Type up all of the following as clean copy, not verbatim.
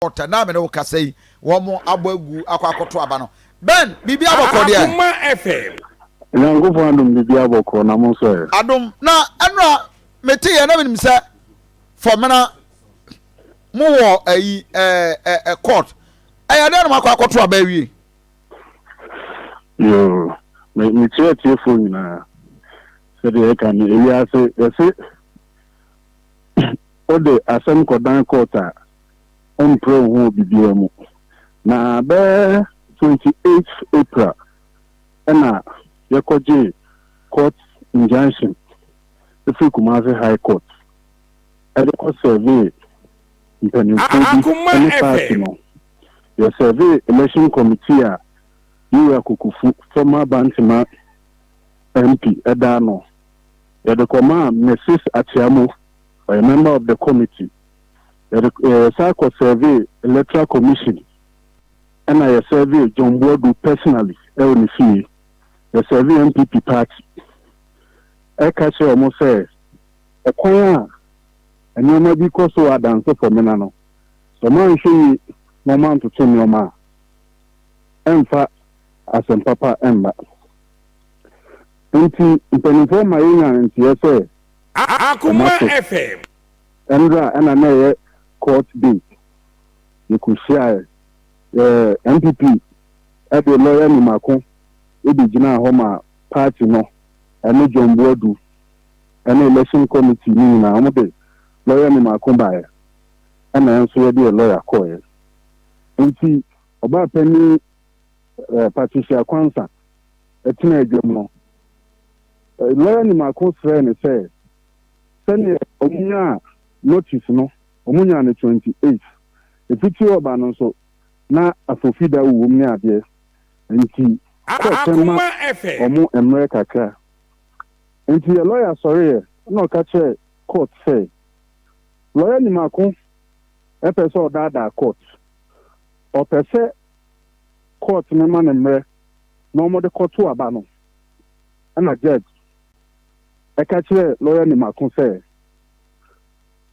Court na mene wo kasa yi wɔn abɔ agu akɔ akɔto aba no. Ben, biribi abɔkɔ deɛ? Akoma FM. Nyankopɔn adom biribi abɔkɔ na mo nso ɛ? Adom na ɛnora mete yɛ na menim sɛ fɔmena mo wɔ ayi ɛɛ ɛ court ɛyɛ dɛn na mo akɔ akɔto aba awie? Yoo, me mekyerɛ atiefoɔ nyinaa sɛdeɛ ɛka no ewiase yɛse wode asɛm kɔdan court a ɔmprɛ wo ho wɔ biribiara mu. Na bɛyɛ 28 April ɛna yɛkɔgyee court injunction ɛfiri Kumasi High Court ɛde kɔ survey mpanimfoɔ bi ne party no. Yɛ survey election committee a Yewura Kokofu, former Bantama MP ɛda ano. Yɛde kɔmaa Mrs. Achiamo, ɔyɛ member of the committee. Yɛde yɛsan kɔ survey Electoral Commission ɛna yɛ survey John Boadu personally ɛwɔ ne fie. Yɛ survey NPP party ɛka kyerɛ wɔn sɛ ɛkwan a nneɛma bi kɔ so wɔ Adanse Fɔmena no, sɛ wɔn anhwɛ yie na wɔn antoto nneɛma a, ɛmfa asɛm papa ɛmba. Nti mpanimfoɔ ma yɛnya nteɛ sɛ Akoma FM. Ɛnra ɛna na ɛyɛ court date. Yɛkɔhyiaeɛ. Yɛ NPP ɛde lawyer Nimako ebi gyinaa hɔ ma party no ɛne John Boadu ɛne election committee ne nyinaa wɔn de lawyer Nimako baeɛ ɛna yɛn nso yɛde yɛ lawyer kɔɔɛ. Nti ɔbaa panyin Patricia Kwansa ɛtena adwam no, lawyer Nimako srɛɛ ne sɛ sɛdeɛ wɔn nyaa notice no, wɔn nyaa no 28 efiti ɔba no nso na afofida wɔ mu ne adeɛ, nti court ma wɔn mmerɛ kakra. Nti yɛ lawyer sɔreɛ na ɔka kyerɛ court sɛ lawyer Nimako ɛpɛ sɛ ɔdaadaa court, ɔpɛ sɛ court no ma ne mmerɛ na wɔde kɔto aba no. Ɛna judge ɛka kyerɛ lawyer Nimako sɛ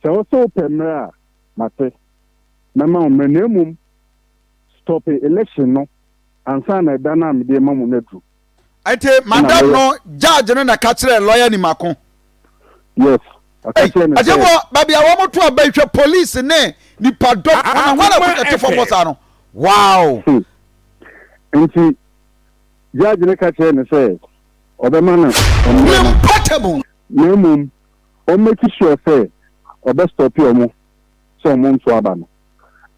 sɛ ɔsɛ wopɛ mmerɛ a, mate, mɛma wo mmerɛ, na mmom stop election no ansa na ɛda no a mede ma mu no aduru. Nti madam no, judge no na ka kyerɛ lawyer Nimako? Yes, ɔka kyerɛ no sɛ atiefo, baabi a wɔn to aba yi, hwɛ police ne nipa dɔm wɔn na wɔn na ɛte fam hɔ saa no, wow. Nti judge no ka kyerɛ no sɛ ɔbɛma no mmerɛ no, na mmom ɔmmake sure sɛ ɔbɛstop ɔmo sɛ ɔmo nto aba no.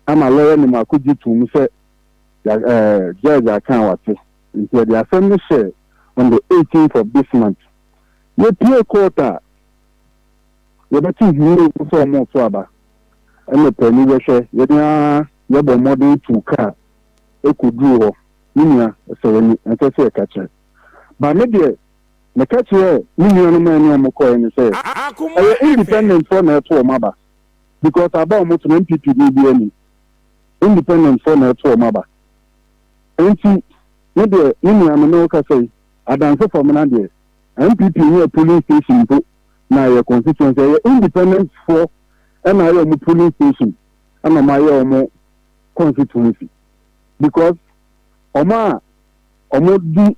Ama lawyer Nimako gye tom sɛ judge aka a wate. Nti yɛde asɛm no hyɛ on the 18th of this month. Yɛpie court a yɛbɛte hwii sɛ ɔmo to aba, ɛna paani bɛhwɛ yɛde a yɛbɔ mmɔden tu kaa ɛkɔduru hɔ. Ne nua sɛ w'ani ɛnsɛ sɛ yɛka kyerɛ ba me deɛ, meka kyerɛ me nuanom a ɛne ɔmo kɔɛ ne sɛ ɛyɛ independent foɔ na ɛto ɔmo aba, because aba ɔmo to no NPP ni bi ani, independent foɔ na ɛto ɔmo aba. Nti me deɛ, me nua me ne wo kasa yi, Adanse Fɔmena deɛ, NPP nyɛ polling station mpo na ɛyɛ constituency, ɛyɛ independent foɔ ɛna ayɛ ɔmo polling station ɛna ɔmo ayɛ ɔmo constituency, because ɔmo a ɔmo di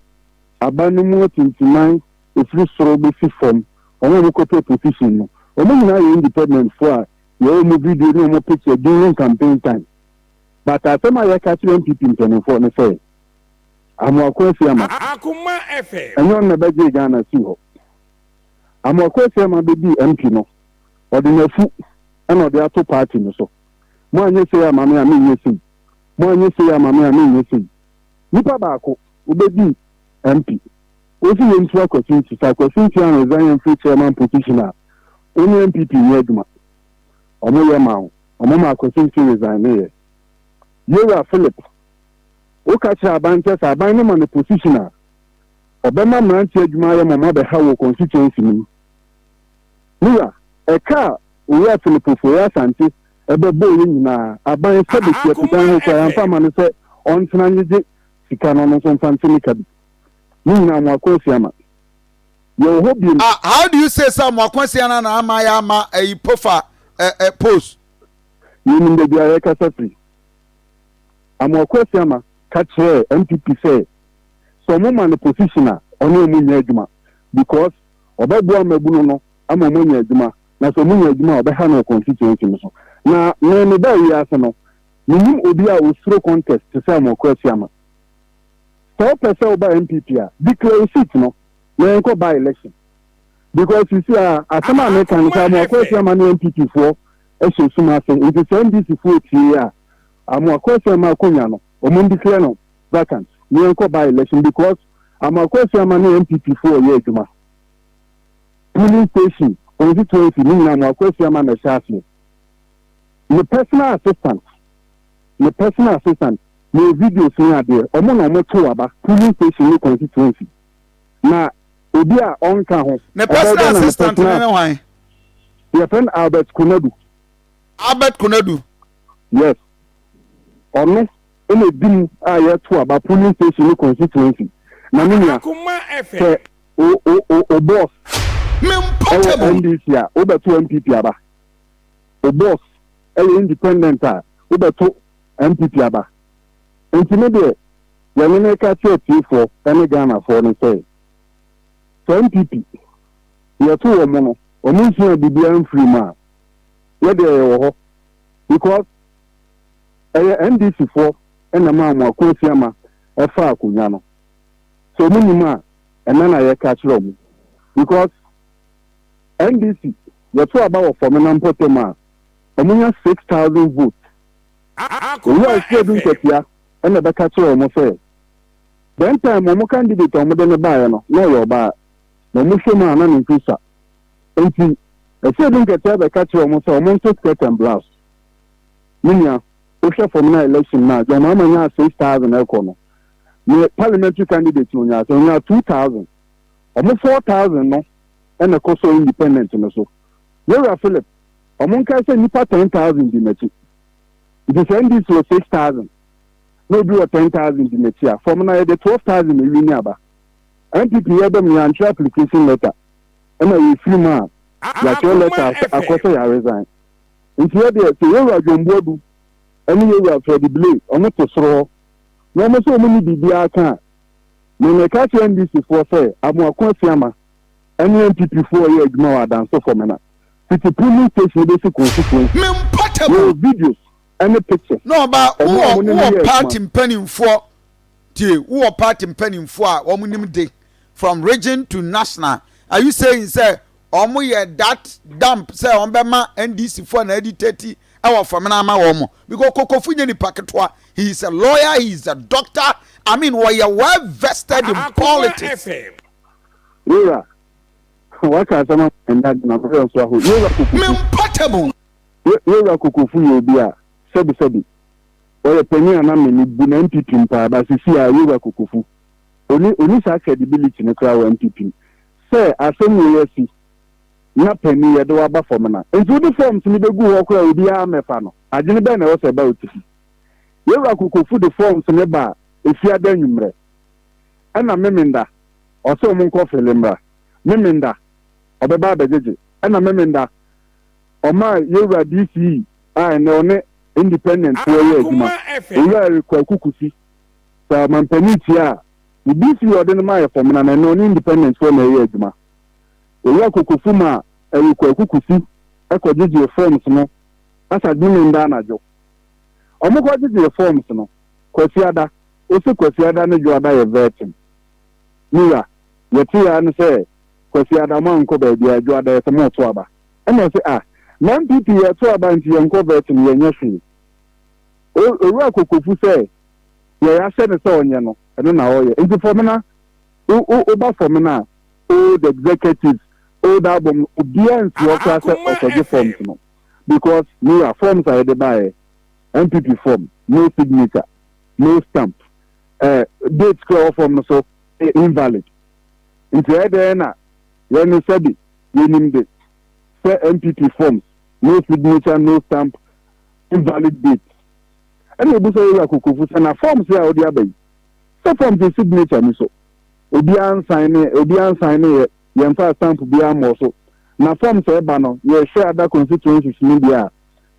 aba no mu atintiman efiri soro bɛsi fam, ɔmo a ɔmo kɔpɛ position no, ɔmo nyinaa yɛ independent foɔ a yɛwɔ ɔmo video ne ɔmo picture during campaign time. But asɛm a yɛka kyerɛ NPP mpanimfoɔ ne sɛ Amoako Asiama ɛnyɛ ɔno na ɛbɛgye Ghana si hɔ. Amoako Asiama bɛdi MP no, ɔde n'afu ɛna ɔde ato party no so. Mo anyɛ sei ama me a, menyɛ sei, mo anyɛ sei ama me a, menyɛ sei. Nipa baako wobɛdi MP, wosi yɛn ntu Akwasi Nti sɛ Akwasi Nti an resign yɛn firi chairman position a, wo ne NPP nyɛ adwuma. Ɔmo yɛ ma wo, ɔmo ma Akwasi Nti resign ne yɛ. Yewura Philip, woka kyerɛ aban sɛ aban no ma no position a, ɔbɛma mmeranteɛ adwuma ayɛ ma ɔmo abɛha wɔ constituency no mu. Mura ɛka a Owura Philip Ofori Asante ɛbɛbɔ yɛ nyinaa, aban sɛ bɛsi atidan ho koraa yɛmfa ma no sɛ ɔntena nyegye sika no, ɔno nso mfa nte ne ka bi. Ne nyinaa Amoako Asiama yɛwɔ hɔ biem. Ah, how do you say sɛ Amoako Asiama na ama yɛ ama ɛyi pofa post? Yɛnim baabi a yɛkasa firi. Amoako Asiamah ka kyerɛɛ NPP sɛ sɛ ɔmo ma no position a ɔne ɔmo nyɛ adwuma because ɔbɛboa mmabunu no ama ɔmo anya adwuma na sɛ ɔmo nya adwuma a ɔbɛha no wɔ constituency no so. Na me mebaa wiase no mennim obi a osuro contest te sɛ Amoako Asiamah. Sɛ wopɛ sɛ woba NPP a declare wo seat no na yɛnkɔ by election because sisi a asɛm a meka no sɛ Amoako Asiamah ne NPP foɔ hyɛ sum ase nti sɛ NDC foɔ tie a Amoako Asiamah akonya no ɔmo declare no vacant na yɛnkɔ by election because Amoako Asiamah ne NPP foɔ yɛ adwuma. Polling station, constituency ne nyinaa Amoako Asiamah na ɛhyɛ aseɛ. Ne personal assistant, ne personal assistant ne videos ne adeɛ ɔmo na ɔmo to aba polling station ne constituency na obi a ɔnka ho. Ne personal assistant ne ne hwan? Yɛfrɛ no Albert Konadu. Albert Konadu. Yes, ɔno ɛna edi mu a yɛto aba polling station ne constituency na ne nua sɛ o o o o boss ɛwɔ NDC a wobɛto NPP aba, o boss ɛyɛ independent a wobɛto NPP aba. Nti ne deɛ yɛne ne ka kyerɛ tiefoɔ ɛne Ghanafoɔ no sɛ sɛ NPP yɛto wɔn mo no wɔn nsua biribiara mfiri mu a, yɛdeɛ yɛwɔ hɔ because ɛyɛ NDC foɔ ɛna maa mo Ako Asiama ɛfa akonnwa no. Sɛ ɔmo nim a, ɛna na yɛka kyerɛ ɔmo because NDC yɛto aba wɔ Fɔmena mpɔtam a, ɔmo nya 6,000 votes. Owura Asiedu Nketia ɛna ɛbɛka kyerɛ ɔmo sɛ then time ɔmo candidate a ɔmo de ne baeɛ no na ɔyɛ ɔbaa na ɔmo hwɛ mu a na ne mfe sa, nti Asiedu Nketia bɛka kyerɛ ɔmo sɛ ɔmo nto skirt and blouse. Ne nua, wohwɛ Fɔmena election na John Mahama nyaa 6,000 ɛkɔ no, ne parliamentary candidate onyaa sɛ onyaa 2,000, ɔmo 4,000 no ɛna ɛkɔ so independent no so. Yɛwura Philip, ɔmo nkae sɛ nipa 10,000 di n'akyi, nti sɛ NDC wɔ 6,000 na obi wɔ 10,000 di n'akyi a, fɔm na yɛde 12,000 ewi ne aba. NPP yɛdɔm yɛantwerɛ application letter ɛna yɛfiri mu a yɛatwerɛ letter akɔ sɛ yɛaresign. Nti yɛdeɛ sɛ yɛwura John Boadu ɛne yɛwura Freddie Blay ɔmo te soro hɔ na ɔmo sɛ ɔmo ne biribiara ka a, memeka kyerɛ NDC foɔ sɛ Amoako Asiama ɛne NPP foɔ yɛ adwuma wɔ Adanso Fɔmena fiti polling station bɛsi constituency. Yɛwɔ videos ɛne pictures. Na ɔba wowɔ wowɔ party mpanimfoɔ tie, wowɔ party mpanimfoɔ a wɔn nim de from region to national, are you saying sɛ wɔn yɛ that dump sɛ wɔn bɛma NDC foɔ na agitate ɛwɔ Fɔmena ama wɔn? Because Kokofu nye nipa ketewa. He is a lawyer, he is a doctor, I mean, wɔyɛ well vested in politics. Wura, waka asɛm ama ɛnna adi na mmerɛ nso aho. Yɛwura Kokofu. Yɛwura Kokofu yɛ obi a sɛbisɛbi ɔyɛ panyin a na m'ani bu na NPP mpaa ba sisi a yɛwura Kokofu oni oni saa credibility no koraa wɔ NPP sɛ asɛm wei asi na panyin yɛde waba fam na nti wode forms no bɛgu hɔ koraa obiara mmɛfa no. Adwene bɛn na ɛwɔ sɛ ɛba wo tifi? Yɛwura Kokofu de forms no ba a Efiada anwummerɛ ɛna Memenda ɔsɛ ɔmo nkɔ fele mmra. Memenda ɔbɛba abɛgyegye ɛna Memenda ɔma yɛwura DCE a ɛnɛ ɔne independent foɔ yɛ adwuma, Owura Eric Kwaku Kusi, sɛ ɔmampanin tia a ne DCE ɔde no ma yɛ Fɔmena na ɛnɛ ɔne independent foɔ na ɛyɛ adwuma. Owura Kokofu ma Eric Kwaku Kusi ɛkɔ gyegye forms no asa Memenda anadwo. Ɔmo kɔ gyegye forms no Kwasiada, ose Kwasiada ne Dwoada yɛ vetting. Mira, yɛte ya ne sɛ Kwasiada mo ankɔ baabi a, Dwoada yɛ sɛ mo to aba. Ɛna ɔsɛ ah, na NPP yɛto aba nti yɛnkɔ vetting, yɛnyɛ hwee. Owura Kokofu sɛ yɛ yɛahyɛ no sɛ ɔnyɛ no, ɛno na ɔyɛ. Nti Fɔmena, woba Fɔmena a, old executives, old album, obiara nsi hɔ koraa sɛ ɔkɔgye forms no. Because Mira, forms a yɛde baeɛ, NPP form, no signature, no stamp, date koraa ɛwɔ form no so invalid. Nti ɛyɛ dɛn na yɛne sɛbi yɛnim de sɛ NPP forms, no signature, no stamp, invalid date? Ɛna ebu sɛ yɛwura Kokofu sɛ na forms a wɔde aba yi, sɛ forms yi signature ni so, obiara nsan ne obiara nsan ne yɛ yɛmfa stamp biara mmɔ so, na forms a ɛba no yɛhwɛ other constituencies no bi a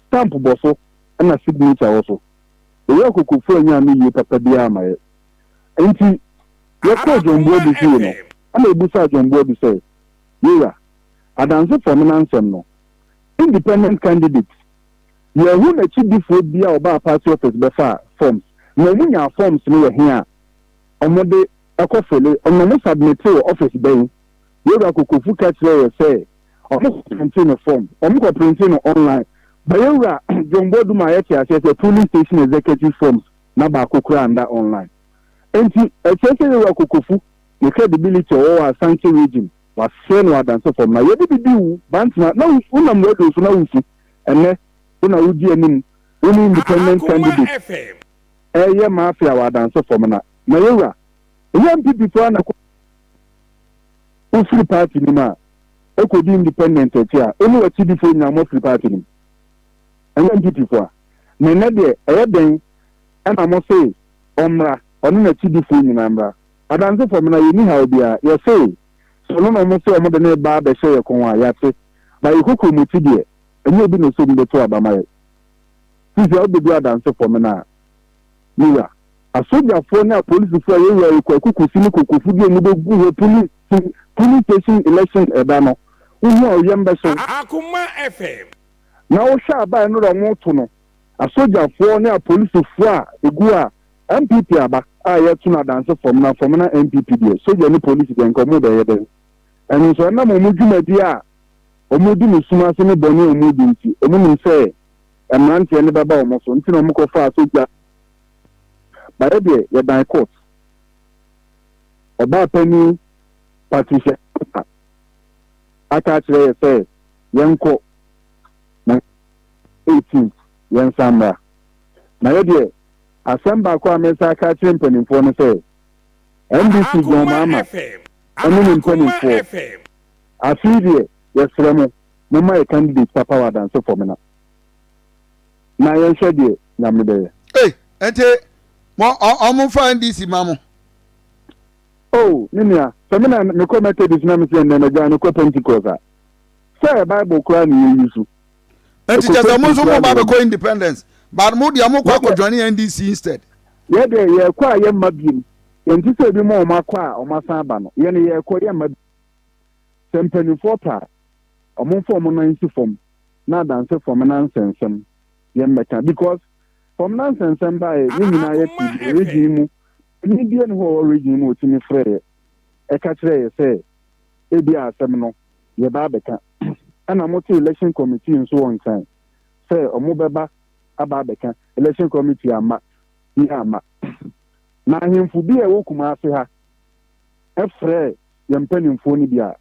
stamp bɔ so ɛna signature wɔ so. Owura Kokofu annya ano yie papa biara amma yɛ. Enti yɛkɔɔ John Boadu fie no, ɛna yɛbisaa John Boadu sɛ, Yewura, Adanse Fɔmena nsɛm no, independent candidate, yɛanhu n'akyidifoɔ biara a ɔbaa party office bɛfaa forms, na wɔn nyaa forms no wɔ he a wɔde kɔ fele, na wɔn submite wɔ office bɛn? Yewura Kokofu ka kyerɛɛ yɛ sɛ wɔn kɔ printe no form, wɔn kɔ printe no online. But Yewura John Boadu maa yɛte aseɛ sɛ polling station executive forms na baako koraa nda online. Enti ɛkyerɛ sɛ Yewura Kokofu ne credibility a ɔwɔ wɔ Asante region wasɛe no wɔ Adanse fam. Na yɛde bi di wo Bantama na wonam radio so na wosu. Ɛnnɛ wo na wodi anim, wo ne independent candidate ɛreyɛ mafia wɔ Adanse fam na na Yewura ɛnyɛ NPP foɔ ara na ɛkɔ wofiri party no mu a ɛkɔdi independent akyi a wo ne w'akyidifoɔ nyinaa moafiri party no mu. Ɛnyɛ NPP foɔ a. Na ɛnnɛ deɛ ɛyɛ dɛn ɛna mo se ɔmmra, ɔne n'akyidifoɔ nyinaa mmra. Adansefoɔ mmra, yɛnni haw biara. Yɛse sɛ ɔno na ɔmo se ɔmo de no reba abɛhyɛ yɛ kɔn a, yɛate. But yɛ kokromoti deɛ, ɛnyɛ obi na ɔsɛ ɔmo bɛtu aba ma yɛ. Sisi a wobɛdu adansefoɔ mena a, me wura, asogyafoɔ ne apolisifoɔ a yɛwura yi Kwaku Kusi ne Kokofu de ɔmo bɛgu hɔ polling polling station election ɛda no, wohu a wo yam bɛhye wo. Akoma FM. Na wohwɛ aba a ɛno na ɔmo to no, Asogyafoɔ ne apolisifoɔ a ɛgu a NPP aba a yɛto no adanse fam na fam na NPP deɛ sogya ne polisi deɛ nka ɔmo bɛyɛ dɛn? Ɛno nso ɛnam ɔmo dwumadie a ɔmo di no sum ase ne bɔne a ɔmo di nti ɔmo nim sɛ mmeranteɛ no bɛba ɔmo so nti na ɔmo kɔ faa sogya ba yɛ deɛ yɛdan court ɔbaa panin Patricia aka akyerɛ yɛ sɛ yɛnkɔ na 18th yɛnsan mmra. Na yɛ deɛ, asɛm baako a mesan aka akyerɛ mpanimfoɔ ne sɛ, NDC John Mahama ne ne mpanimfoɔ, afe yi deɛ yɛsrɛ mo, momma yɛ candidate papa wɔ Adanse Fɔmena na yɛnhwɛ deɛ Nyame bɛyɛ. Ei, nti mo ɔmo nfa NDC ma mo. Oh, me nua, sɛ me na mekɔ Methodist na mese ɛnnɛ magyae mekɔ Pentecost a, sɛ Bible koraa na yɛ use. Nti kyɛ sɛ mo nso mo ba bɛkɔ independence but mo deɛ mo kɔ akɔ join NDC instead. Yɛ deɛ yɛkɔ a yɛmma biem. Yɛnte sɛ ebi mo a wɔn akɔ a wɔn asan aba no. Yɛn yɛkɔ yɛmma biem. Sɛ mpaninfoɔ pɛ a wɔn mfa wɔn nan nsi fam na adanse fam na nsɛnsɛm yɛmmɛka because fam na nsɛnsɛm baeɛ yɛn nyinaa yɛte bi region mu panin biara ni hɔ a ɔwɔ region mu a ɔtumi frɛɛ yɛ ɛka kyerɛɛ yɛ sɛ ebia asɛm no yɛba abɛka. Ɛna mo te election committee nso wɔ Nkran sɛ ɔmo bɛba aba abɛka, election committee amma, biaa amma. Na ahemfo bi a ɛwɔ Kumase ha frɛɛ yɛn mpanimfoɔ no bi a,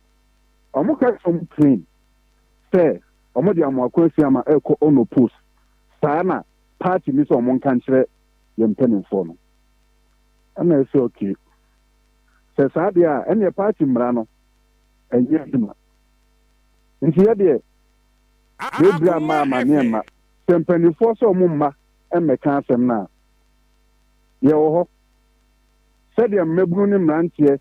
ɔmo ka kyerɛ ɔmo plain sɛ ɔmo de Amoako Asiamah ɛrekɔ Ono post, saa na party no sɛ ɔmo nka nkyerɛ yɛn mpanimfoɔ no. Ɛna ɛsɛ okay, sɛ saa deɛ a ɛneɛ party mmara no ɛnyɛ adwuma. Nti yɛ deɛ yɛbira mma amaneɛ mma. Sɛ mpaninfoɔ sɛ ɔmo mma mmɛka asɛm no a, yɛwɔ hɔ. Sɛdeɛ mmabunu ne mmeranteɛ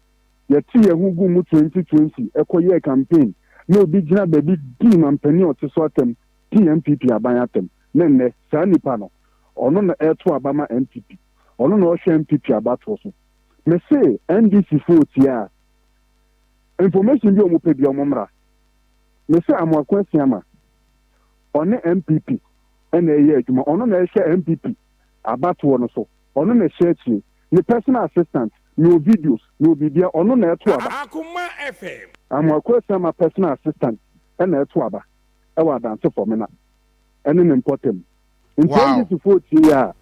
yɛte yɛn ho guu mu 2020 kɔ yɛɛ campaign na obi gyina baabi dii mampanin a ɔte so atɛm dii NPP aban atɛm na nnɛ saa nipa no ɔno na ɛreto aba ma NPP, ɔno na ɔrehwɛ NPP abatoɔ so. Mese NDC foɔ tie a, Information bi a ɔmo pɛ bia ɔmo mmra. Me se Amoako Asiama ɔne NPP na ɛyɛ adwuma, ɔno na ɛhwɛ NPP abatoɔ no so, ɔno na ɛhyɛ akyire, ne personal assistant, mewɔ videos, mewɔ biribia, ɔno na ɛto aba. Akoma FM. Amoako Asiama personal assistant na ɛto aba ɛwɔ Adanse Fɔmena ɛne ne mpɔtam. Nti Wow. NDC foɔ tie yɛ a,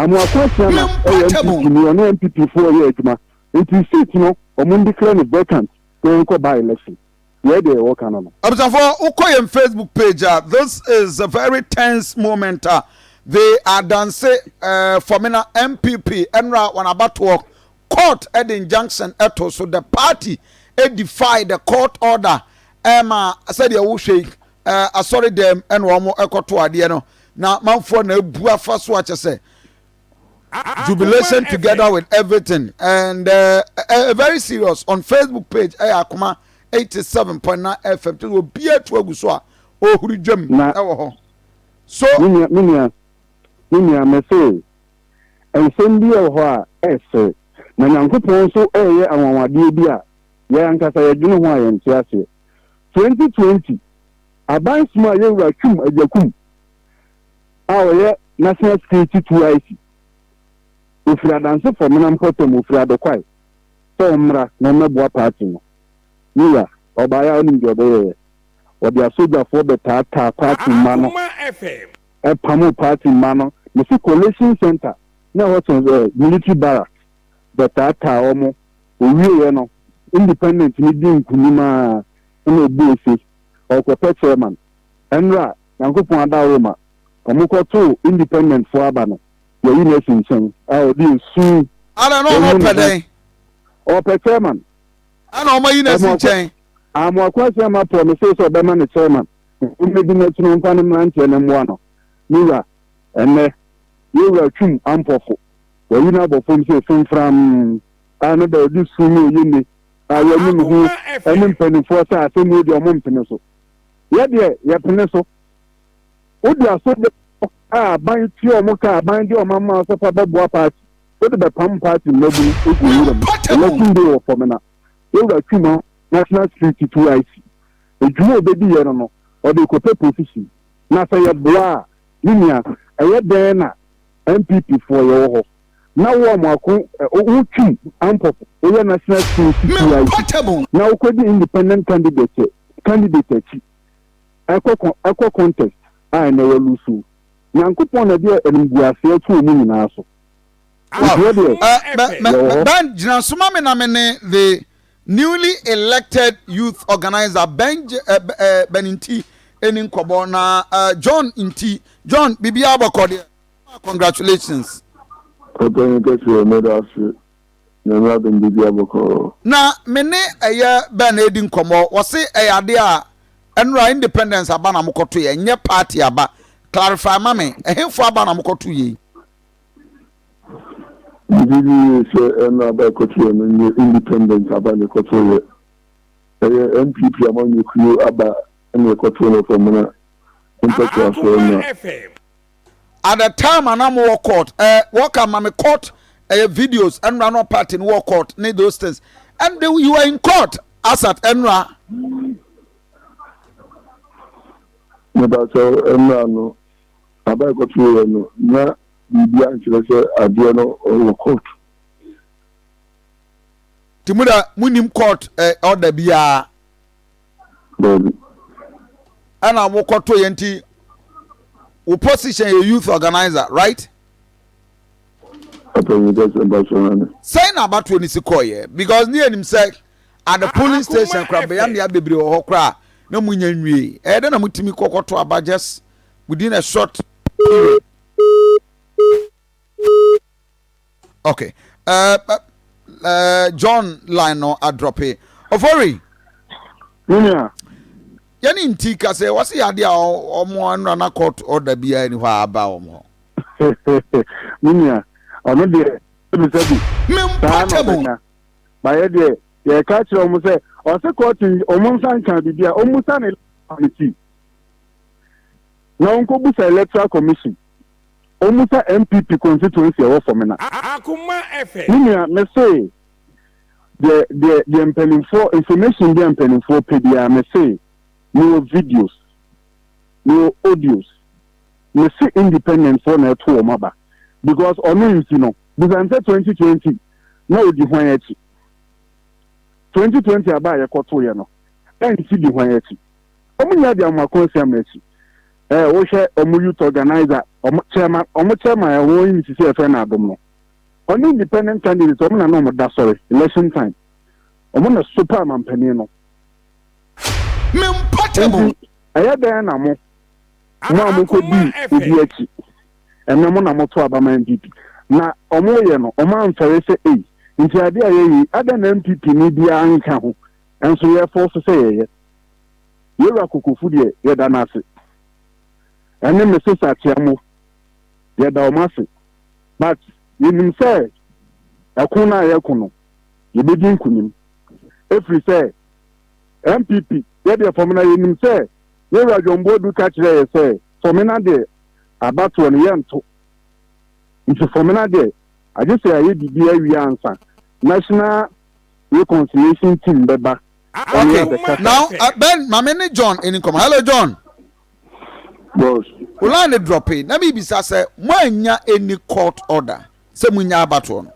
Amoako Asiama ɛyɛ Memportable. NPP ni, ɔne NPP foɔ yɛ adwuma. Nti seat no ɔmo ndeclare no vacant na yɛnkɔ by election. Yɛɛ deɛ yɛwɔ ka no no. Abusuafoɔ wokɔ yɛn Facebook page a this is a very tense moment a the Adanse eh, Fɔmena NPP ɛnora wɔn abatoɔ court ɛde injunction ɛto so the party defy the court order ɛma sɛdeɛ wohwɛ yi eh, asɔre dɛm ɛna wɔn ɛkɔto adeɛ no na manfoɔ na abu afa so akyɛ sɛ jubilation together with everything and uh, uh, very serious on Facebook page ɛyɛ akoma 87.9 FM to obi atu agu so a ɔhuri dwam ɛwɔ hɔ so. Me nua me nua me nua mɛsɛ. Nsɛm bi wɔ hɔ a ɛresere, na Nyankopɔn nso reyɛ anwanwadeɛ bi a yɛn ankasa yɛdwene ho a yɛnte aseɛ. 2020, aban somaa yɛn wura Twum Agyakum a ɔyɛ National Security 2IC, ɔfiri Adanse Fɔmena mpɔtam, ɔfiri Adokwae, sɛ ɔmmra na ɔmmɛboa party no. Me wura, ɔbaeɛ a wonim deɛ ɔbɛyɛeɛ? Ɔde asogyafoɔ bɛtaataa party mma no. Ɛpamoo party mma no. Mese collation centre na ɛhɔ kyɛn sɛ military barrack bɛtaataa wɔn. Owieɛ no, independent no dii nkunim ara na ɔbuu ose ɔrekɔpɛ chairman. Ɛnora Nyankopɔn adaworoma, wɔkɔtoo independent foɔ aba no, yɛayi no asi nkyɛn a ɔde esu Ada na ɔno ahu ne ɔpɛ ho. dɛn? Ɔrepɛ chairman. Ɛna wɔayi no asi nkyɛn. Amoako Asiamah promisee sɛ ɔbɛma no chairman. Mommɛdi n'akyi na ɔmfa ne mmeranteɛ no mmoa no. Me wura, ɛnnɛ, yɛn wura Twum Ampɔfo, wayi no abɔ fam sɛ fimfram a ne da ɔdi sum ne oyinne a wanu ne ho ne mpanimfoɔ sɛ asɛm wei deɛ wɔmpene so. Yɛ deɛ, yɛpene so. Wode asogyafoɔ a aban tua wɔn ka a aban de wɔn ama wo sɛ fa bɛboa paati, wode bɛpam paati mmabunu gu nwura mu. Election day wɔ Fɔmena. Yɛn wura Twum National Security 2IC. Edwuma a obedi yɛ no no, ɔde rekɔpɛ position. Na sɛ yɛboa a, me nua, ɛyɛ dɛn na NPP foɔ yɛwɔ hɔ na wo Amoako, wo Twum Ampofo, woyɛ National Security PIC na wokɔdi independent candidate candidate akyi ɛkɔ ɛkɔ contest a ɛnɛ walusu. Nyankopɔn na ɛde animguaseɛ to wɔn nyinaa so. Wow. Ben gyina so ma me na me ne the newly elected youth organizer Ben Ben Nti ɛni nkɔbɔ na John Nti John biribiara bɔkɔ deɛ congratulations. Ɔpanyin kɛseɛ meda ase Nyame adom biribiara bɔkɔɔ. Na me ne ɛyɛ Ben ɛredi nkɔmmɔ wɔse ɛyɛ adeɛ a ɛnora independence aba na mokɔto yɛ nyɛ party aba clarify ma me ɛhefo aba na mokɔto yei. Megye di yie sɛ ɛno aba ɛkɔtoeɛ no nyɛ independent aba na ɛkɔtoeɛ. Ɛyɛ NPP amanyɔkuo aba na ɛkɔtoo no Fɔmena mpɛsoasoɔ na. At the time a na mo wɔ court, eh, wɔka ma me court eh, videos, ɛnora no party no wɔ court ne those things. And they, you were in court as at ɛnora. Mepakyɛw ɛnora no aba ɛkɔtoeɛ no na biribiara nkyerɛ sɛ adeɛ no wɔ court. Nti mo da mo nim court eh, order biara. Daabi. Ɛna mo kɔto yɛ nti wo position yɛ youth organizer right? Ɔpanyin kɛse mpatsɔ hane. Sɛn na abatoɔ no si kɔɔyɛ because ne yɛnim sɛ at the polling station kora bɛyɛ mmea bebree wɔ hɔ koraa na mo nya nwie ɛyɛ dɛ na mo tumi kɔkɔto aba just within a short period. Okay. John line no adrɔpe. Ofori. Nua. Yɛne nti ka sɛ wɔse yɛ adeɛ a ɔmo anura na court order biara ni hɔ a aba wɔn hɔ. Me nua, ɔno deɛ sɛbi sɛbi. Saa na ɔbɛka. Bayɛ deɛ yɛka kyerɛ ɔmo sɛ ɔse court ɔmo nsa nka biribi a ɔmo sa ne ti. Na ɔnkɔbusa electoral commission. Ɔmmusa NPP constituency a ɛwɔ Fɔmena. Akoma FM. Me nua, me se deɛ deɛ deɛ mpanimfoɔ information bi a mpanimfoɔ pɛ biara me se me wɔ videos, me wɔ audios. Me se independent foɔ na ɛto wɔn aba because ɔno nti no bisa no sɛ 2020 na ɔdi hwan akyi? 2020 aba a yɛkɔtoeɛ no ɛnti di hwan akyi? Wɔn nyinaa di Amoako Asiamah akyi. Ɛɛ wohwɛ wɔn youth organizer, wɔn chairman, wɔn chairman a wɔn yi sisi ɛfɛ na adom no. Ɔne independent candidate wɔn na na wɔn da sɔre election time. Wɔn na sopa amampanin no. Nti ɛyɛ dɛn na mo mo a mokɔ di obi akyi ɛnɛ mo na moto aba ma NPP na wɔn yɛ no wɔn amfɛre sɛ ei nti adeɛ a yɛyɛ yi adɛn na NPP ni biara nka ho nso yɛfɔ so sɛ yɛyɛ. Yɛwura Kokofu deɛ yɛda no ase. Ɛne me sesa Kyeamo yɛda wɔn ase. But yɛnim sɛ ɛko no a yɛko no yɛbɛdi nkunim. Ɛfiri sɛ NPP yɛdeɛ Fɔmena yɛnim sɛ Yɛwura John Boadu ka kyerɛɛ yɛ sɛ Fɔmena deɛ abatoɔ no yɛnto. Nti Fɔmena deɛ. Agye sɛ yɛayɛ biribi awie ansa. National Reconciliation Team bɛba ɛne Okay, abɛkasa. now Ben, maame ne John ɛni nkɔmɔ. Hello John. Boss. O line ne drop yi, na mi bisa sɛ mo anya any court order sɛ mo nya abatoɔ no.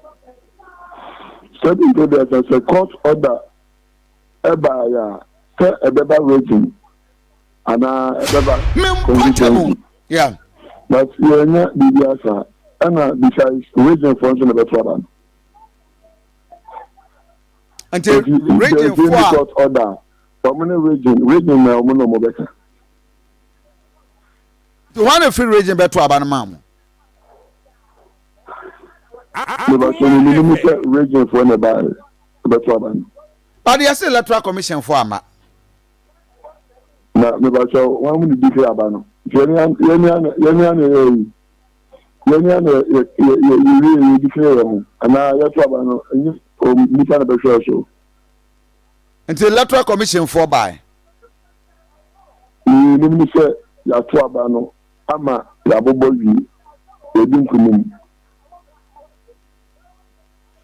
Sɛbi nto deɛ sɛ sɛ court order ɛbaeɛ a sɛ ɛbɛba region anaa ɛbɛba constituency. Yeah. But yɛnya biribi asa ɛna besides region foɔ nso na ɛbɛto aba no. Nti region foɔ a court order wɔn ne region region na wɔn na wɔn bɛka. Wɔn na firi region bɛto aba no maa mo. Mebakyɛ no menim sɛ region foɔ na ɛbaeɛ ɛbɛto aba no. But yɛse electoral commission foɔ ama. Na mebakyɛ wɔn mu ne declare aba no. Nti yɛne yɛne yɛne ana yɛ yi. Yɛne ana yɛ yɛ yɛ yɛwie yɛ declare yɛ ho anaa yɛto aba no ɛnyɛ nipa na bɛhwɛ so. Nti electoral commission foɔ bae. Menim ne sɛ yɛato aba no ama yɛabobɔ wie, yɛadi nkonim.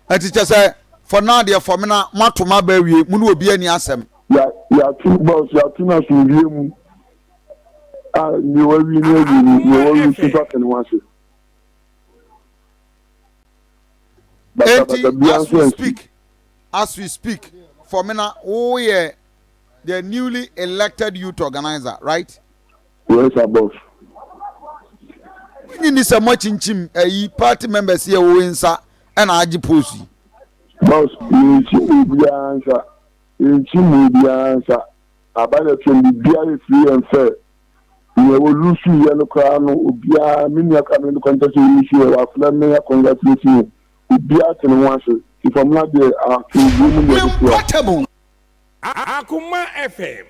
Ɛnti kyɛ sɛ for now deɛ fɔmena moato mo aba awie, mo ne obi ani asɛm. Ya yɛato boss yɛato no asomdwie mu a nea wawie no awie no nea wawie nso nso ate ne ho ase. Basabasa Enti biara as nso we ansi. speak as we speak fɔmena woyɛ the newly elected youth organizer right? Yes sir boss. Wonyi ni sɛ moakyinkyim ayi party members yi a wɔwɔ nsa ɛna agye post yi. Boss yɛnkyim obiara nsa yɛnkyim obiara nsa aba yɛ twɛn biribiara yɛ free and fair nea wɔ lusu yɛ no koraa no obiara me nua koraa me ne kɔntɛ sɛ lusu yɛ wafrɛ me akɔngatulate me obiara te ne ho ase ti fam na deɛ asomdwoe mu deɛ ketewa. Akoma FM.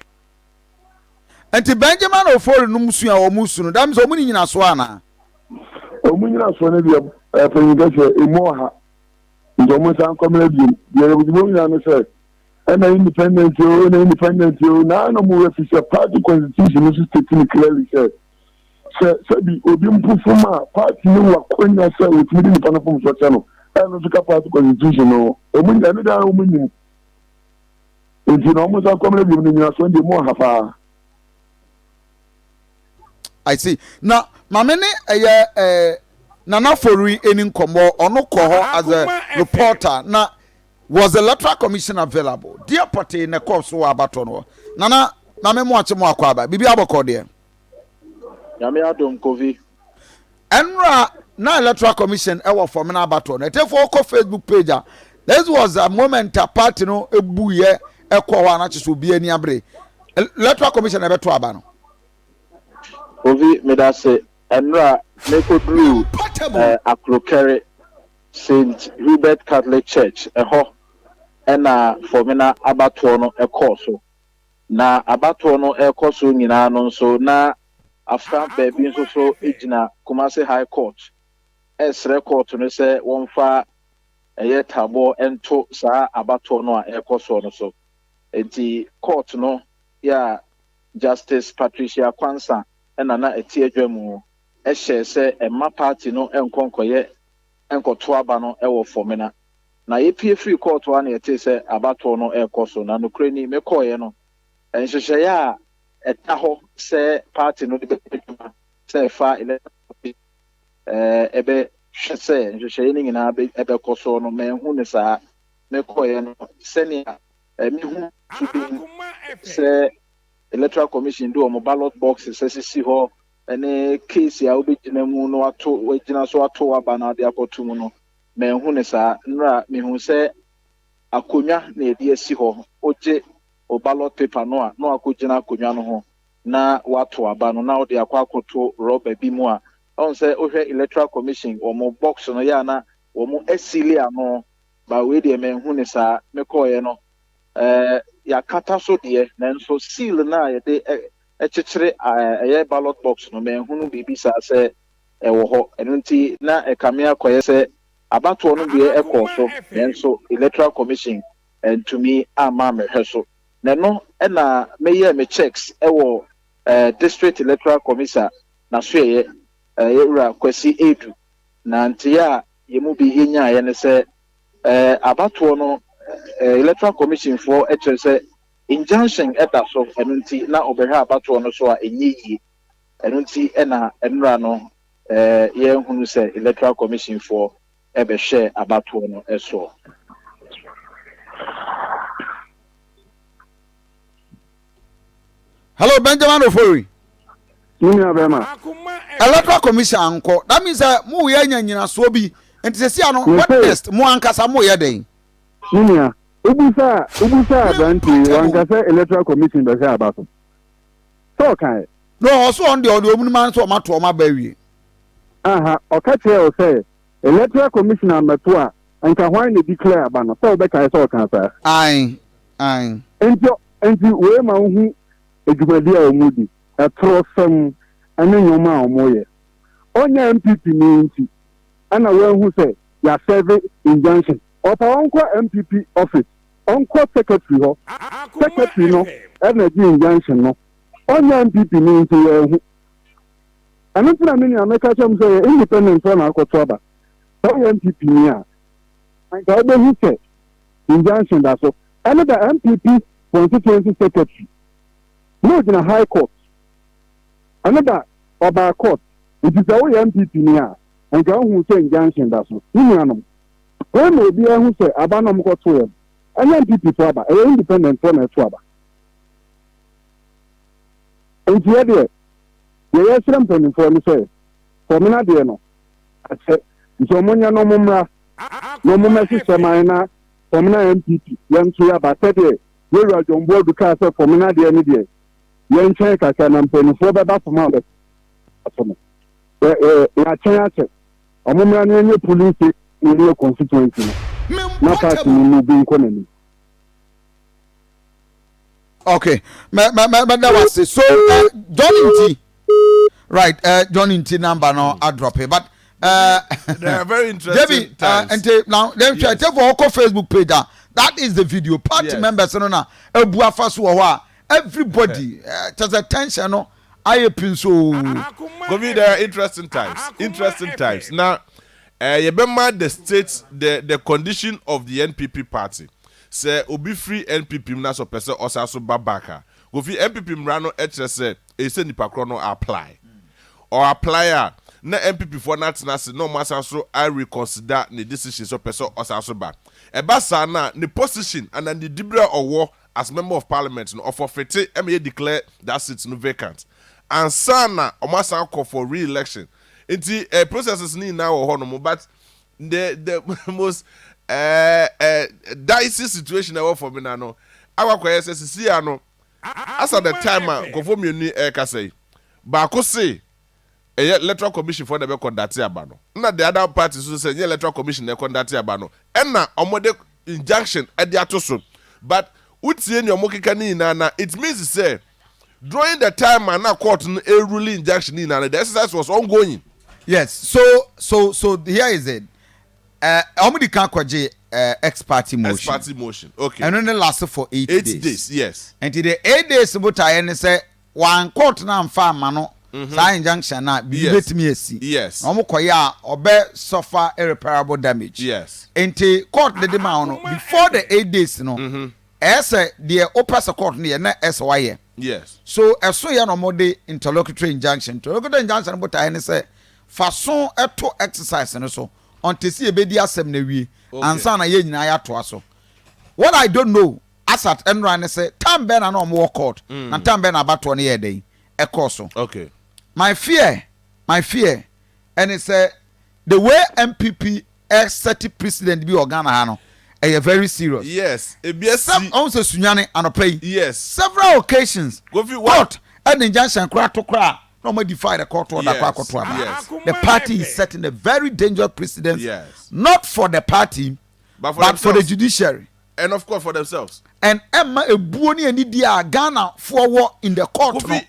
Nti Benjamin Ofori nom su a wɔn su no, that means wɔn ni nyinasoɔ anaa? Wɔn nyinasoɔ no deɛ ɛpanyin kɛseɛ emu ɔha nti wɔn nsa nkɔmina biem deɛ yɛbɛdi wɔn nyinaa no sɛ ɛna independent o ɛna independent o na ɛna wɔn wura fi sɛ party constitution no so state no clearly sɛ sɛ sɛbi obi mpo fom a party no wɔ akonya sɛ otumi de nipa no fom so kyɛ no ɛno nso ka party constitution no wɔn nyinaa ɛno deɛ wɔn nyim. Nti na wɔn nsa kɔm no biom no nyinasoɔ deɛ mu ɔha paa. I see. Na maame ne ɛyɛ ɛɛ Nana Fori ɛni nkɔmɔ ɔno kɔ hɔ as a reporter na was the electoral commission available? Deɛ pɔtee na ɛkɔɔ so wɔ abatoɔ no hɔ. Nana maame mo akye mo akɔ aba biribi abɔkɔ deɛ. Nyame adom Kofi. Ɛnora na electoral commission ɛwɔ fam na abatoɔ no ɛtɛfoɔ kɔ Facebook page a this was the moment a party no ebu yɛ ɛkɔ hɔ a na kyerɛ sɛ obi ani abere electoral commission na ɛbɛto aba no. Kofi medase ɛnora mekɔduruu eh, Akrokɛre Saint Hubert Catholic Church ɛhɔ ɛna Fɔmena abatoɔ no ɛkɔɔ so. Na abatoɔ no rekɔ so nyinaa no nso, na afa baabi nso so gyina Kumasi High Court resrɛ kɔɔto no sɛ wɔmfa ɛyɛ taboɔ nto saa abatoɔ no a ɛrekɔ soɔ no so. Enti kɔɔto no yɛ a Justice Patricia Quansah na na ɛte adwa mu hyɛɛ sɛ mma party no nkɔ nkɔyɛ nkɔto aba no wɔ Fomena. Na yɛpue firii kɔɔto hɔ a na yɛtee sɛ abatoɔ no rekɔ so, na nokorɛ ni, mekɔeɛ no, nhyehyɛeɛ a ɛda hɔ sɛ party no de bɛyɛ adwuma sɛ ɛfa Electoral Commission ɛbɛhwɛ sɛ nhyehyɛeɛ no nyinaa bɛkɔ soɔ no, manhu no saa. Mekɔeɛ no, sɛnea mehu so bi sɛ Electoral Commission de wɔn ballot boxes asisi hɔ ne case a wobɛgyina mu na wato, wagyina so ato aba no ade akɔto mu no, Manhu no saa. Nnora mehuu sɛ akonnwa na yɛde asi hɔ. Wogye wo ballot paper no a, na wakɔgyina akonnwa no ho na woato aba no na wode akɔ akɔto rɔba bi mu a, woahu sɛ wohwɛ Electoral Commission wɔn box no yɛ a na wɔn asili ano, but wei deɛ manhu no saa. Mekɔeɛ no, eh, yɛakata so deɛ, nanso seal no a yɛde kyekyere ɛyɛ ballot box no, manhunu biribi saa sɛ wɔ hɔ. Ɛno nti, na ɛkame akɔyɛ sɛ abatoɔ no deɛ ɛkɔɔ so, nanso Electoral Commission antumi amma ammɛhwɛ so. Na ɛno na meyɛɛ me checks wɔ District Electoral Commissa n'asoɛeɛ, yɛn Wura Kwasi Adu. Na nteeɛ a. yɛn mu bi nyaeɛ ne sɛ abatoɔ no Electoral Commission foɔ kyerɛ sɛ injunction da so, ɛno nti na ɔbɛhwɛ abatoɔ no so a ɛnyɛ yie. Ɛno nti na nnora no yɛhunu sɛ Electoral Commission foɔ bɛhwɛɛ abatoɔ no soɔ. Hello, Benjamin Ofori. Me nua bɛrima. Electoral Commission ankɔ. That means sɛ mo yɛ nya nyinasoɔ bi. Nti sɛ sia no, what next? Mo ankasa mo yɛ dɛn? Me nua, wobusa wobusa aberante yi, wanka sɛ Electoral Commission bɛhwɛ aba so. Sɛ ɔkae. No, ɔso ɔno deɛ ɔde ɔmo nim nso ɔmo ato ɔmo aba awie. Aha, ɔka kyerɛ wo sɛ Electoral Commission ammɛto a, nka hwan na declare aba no? Sɛ wobɛkae sɛ ɔkaa saa. Ae, ae. Nti, nti wei ma wohu dwumadi a wɔdi, atorɔsɛm ne nneɛma a wɔyɛ. Ɔnyɛ NPP ni nti ɛna wanhu sɛ yɛasɛve injunction. Ɔpa ɔnkɔ NPP office, ɔnkɔ secretary hɔ, secretary no na gye injunction no. Ɔnyɛ NPP ni nti wanhu. Ɛno nti na me nua meka kyerɛ mo sɛ yɛ independent foɔ na akɔto aba. Sɛ woyɛ NPP ni a, anka wobɛhu sɛ injunction da so. Ɛne da NPP constituency secretary na ogyina high court. Ɛno da ɔbaa court. Nti sɛ woyɛ NPP ni a, anka wohu sɛ injunction da so. Me nuanom, wei ma obiara hu sɛ aba no a wɔkɔtoeɛ no, ɛnyɛ NPP foɔ aba, ɛyɛ independent foɔ na ɛto aba. Nti yɛ deɛ, deɛ yɛsrɛ mpanimfoɔ ne sɛ, Fɔmena deɛ no, akyɛ, nti wɔnyɛ na wɔmmra na wɔmmɛhyehyɛ man na Fɔmena NPP yɛnto yɛ aba sɛdeɛ Yɛwura John Boadu kaa sɛ Fɔmena deɛ no deɛ yɛntwɛn kakra na mpanimfoɔ bɛba fam a bɛto no. Yɛakyɛn akyɛ. Wɔmmra na yɛnyɛ polling station na yɛnyɛ constituency no na party no mu bi nkɔ n'anim. Okay, mɛ mɛ mɛ mɛ da wase. So uh, John Nti, right? Uh, John Nti number no mm. adrop but. They are very interesting Debbie, times. Nti now then yes. for ɔkɔ Facebook page ah, that is the video. Party yes. members no na ebu afa so wɔ hɔ a everybody kyɛ sɛ tension no ayɛ pin so. Kofi, there are interesting times. Interesting times. Now, yɛbɛma the state the the condition of the NPP party. Sɛ obi firi NPP mu na sɛ ɔpɛ sɛ ɔsan so ba back a, Kofi, NPP mmara no kyerɛ sɛ ɛyɛ sɛ nipa korɔ no apply. Ɔ apply a, na NPP foɔ no atena ase na wɔn asan so a reconsider ne decision sɛ ɔpɛ sɛ ɔsan so ba. Ɛba saa no a, ne position anaa ne diberɛ a ɔwɔ as member of parliament no, ɔforfeite ma yɛ declare that seat no vacant ansa na wɔn asan akɔ for re-election. Nti eh, processes no nyinaa wɔ hɔ nom but the most eh, eh, dicey situation ɛwɔ fam na no akɔ akɔyɛ sɛ sisi ano as at the time a nkurɔfoɔ mmienu yi ɛrekasa yi, baako se ɛyɛ electoral commission foɔ na ɛbɛ conduct aba no, ɛna the other party nso sɛ ɛnyɛ electoral commission na ɛconduct aba no, ɛna wɔde injunction ɛde ato so. But wotie nea wɔkeka ne nyinaa na it means sɛ during the time a na court no ɛrule injunction ne nyinaa no, the exercise was ongoing. Yes, so so so here is it. Wɔn di kan kɔgye ex parte motion. Ex parte motion, okay. Ɛno ne last for 8 days. 8 days, yes. Nti the 8 days botaeɛ ne sɛ wɔn court no amfa ama no saa injunction no a, biribi bɛtumi asi. Yes. Na wɔn kɔyɛ a, ɔbɛ suffer irreparable damage. Yes. Nti court de de ma wɔn no, before the 8 days no, ɛyɛ sɛ deɛ wopɛ sɛ court no yɛ na ɛsɛ wayɛ. Yes. So ɛso yɛ na wɔn de interlocutory injunction. Interlocutory injunction no botaeɛ ne sɛ fa so to exercise no so until sɛ yɛbɛdi asɛm no awie ansa na yɛn nyinaa yɛatoa so. What I don't know asat nnora ne sɛ time bɛn na na wɔn wɔ court na time bɛn na abatoɔ no yɛɛ dɛn ɛkɔɔ so. My fear, my fear ɛne sɛ the way NPP ɛsɛte president bi wɔ Ghana ha no ɛyɛ very serious. Yes, ebi asi. Sɛ ɔn sɛ Sunyani anɔpa yi. Yes. Several occasions. Kofi wa. Court ɛde injunction koraa to koraa na wɔn defy the court order kɔ akɔto aba. Yes. The party is setting a very dangerous precedent. Yes. Not for the party but for the judiciary. And of course for themselves. And ɛmma ebuo ne anidie a Ghana foɔ wɔ in the court no,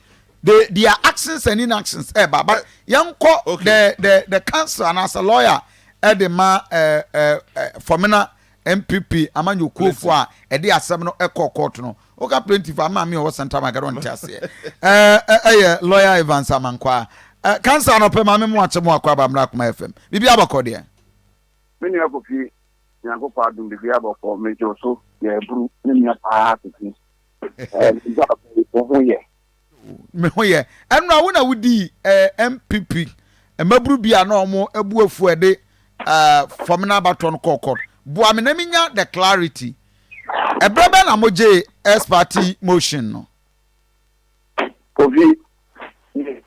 they, their actions and inactions ɛba. But yɛn kɔ the the the council anaasɛ lawyer ɛde ma ɛɛ ɛɛ Fɔmina NPP amanyɔkuofoɔ a ɛde asɛm no ɛkɔ court no. Woka plaintiff a maame ɔwɔ Central Market ɔnte aseɛ. Ɛɛ ɛyɛ lawyer Evans Amankwaa. Ɛɛ council anɔpɛ maame mo akyɛ mo akɔ aba mmra Akoma FM. Biribi abɔkɔ deɛ. Me nua Kofi, Nyankopɔn adom biribiara bɔkɔɔ, megye wo so, yɛ aburu, me nua paa Kofi. Ɛɛ, me wo ho yɛ. Me ho yɛ. Ɛno a wo na wodii eh, MPP mmaburu bi a na wɔn abu afu a ɛde eh, fam no abatoɔ no kɔɔ court. Boa me na menya the clarity. Ɛberɛ bɛn na mogyee ex party motion no? Kofi,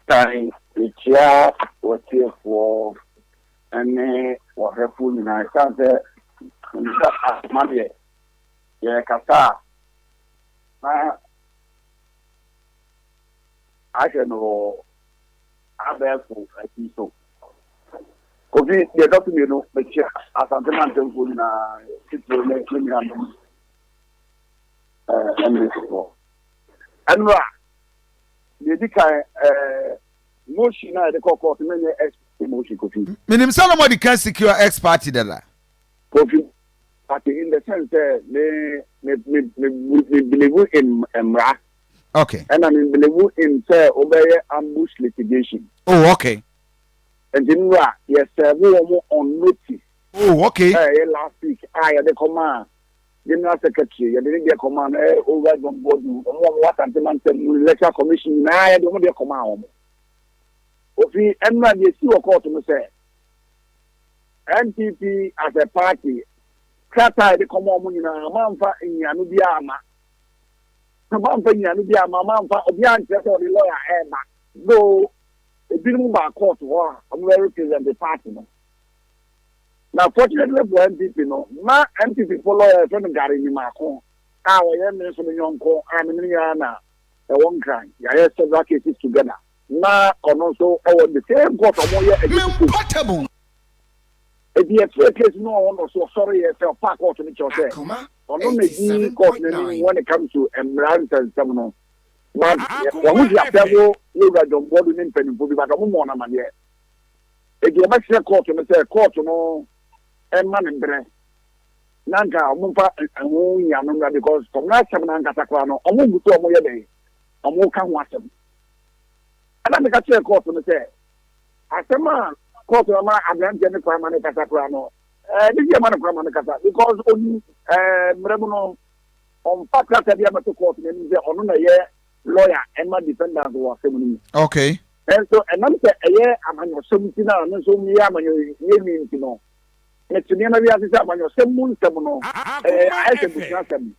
kan mekyia w'atiefoɔ ne w'ahwɛfoɔ nyinaa ɛsiane sɛ menim sɛ asoma deɛ yɛrekasa a na ahwɛ no wɔ abɛɛfo akyi so. Kofi, deɛ ɛtɔ so mmienu, mekyia Asante mantamfoɔ nyinaa, titiriw ne me nuanom NDCfoɔ. Ɛnora, deɛ ɛdi kan, motion a yɛde kɔ court no nyɛ ex parte motion, Kofi. Menim sɛ na moadi kan secure ex parte dada. Kofi, party in the sense sɛ me me me me me believe in mmara. Okay. Ɛna me believe in sɛ wobɛyɛ ambush litigation. Oh, okay. Nti nnora yɛ serve wɔn on notice. Oh, okay. Ɛyɛ last week a yɛde kɔmaa General Secretary, yɛde ne deɛ kɔmaa no, ɛyɛ Owura John Boadu, wɔn a wɔwɔ Asante Mantam mu, Electoral Commission nyinaa yɛde wɔn deɛ kɔmaa wɔn. Ofi nnora deɛ esi wɔ kɔɔto no sɛ NPP as a party krataa a yɛde kɔmaa wɔn nyinaa mamfa nyiano biara ama. Mamfa nyiano biara ama, mamfa obiara nkyerɛ sɛ ɔde lawyer ɛreba. Though ebinom baa court hɔ a wɔn bɛ represent the party no. Na fortunately for NPP no, na NPP fo lawyer yɛfrɛ no Gary Nimako a ɔyɛ me nso me yɔnko a me ne no nyinaa na ɛwɔ Nkran. Yɛayɛ several cases together. Na ɔno nso ɛwɔ the same court a wɔyɛ ɛgye Portable. Eti yɛfrɛ case no ɔhɔ no so ɔsɔre yɛ sɛ ɔpa court no kyɛw sɛ ɔno na di court no anim when it comes to mmara nsɛnsɛm no. But wɔn di asɛm yɛwura John Boadu ne mpanimfoɔ bi but wɔn mmɔɔ no amaneɛ. Enti wɔbɛsrɛ kɔɔto no sɛ kɔɔto no mma no mbrɛ na nka wɔmfa ɛho nyiano mmra because kɔmena asɛm no ankasa koraa no wɔn gu so wɔn yɛ dɛn wɔn ka ho asɛm. Ɛna meka kyerɛ kɔɔto no sɛ asɛm a kɔɔto no ama aberanteɛ no kwan ma no kasa koraa no ɛɛ ne deɛ ma no kwan ma no kasa because onim ɛɛ mmerɛ mu no ɔmfa krataa bi abɛto kɔɔto no anim sɛ ɔno na ɛyɛ lawyer ɛma defendants wɔ asɛm no mu. Okay. Nanso ɛnam sɛ ɛyɛ amanyɔsɛm nti na me nso meyɛ amanyɔyɛni nti no, mete nneɛma bi ase sɛ amanyɔsɛm mu nsɛm no, ɛyɛ ayɛ sɛ abusua asɛm.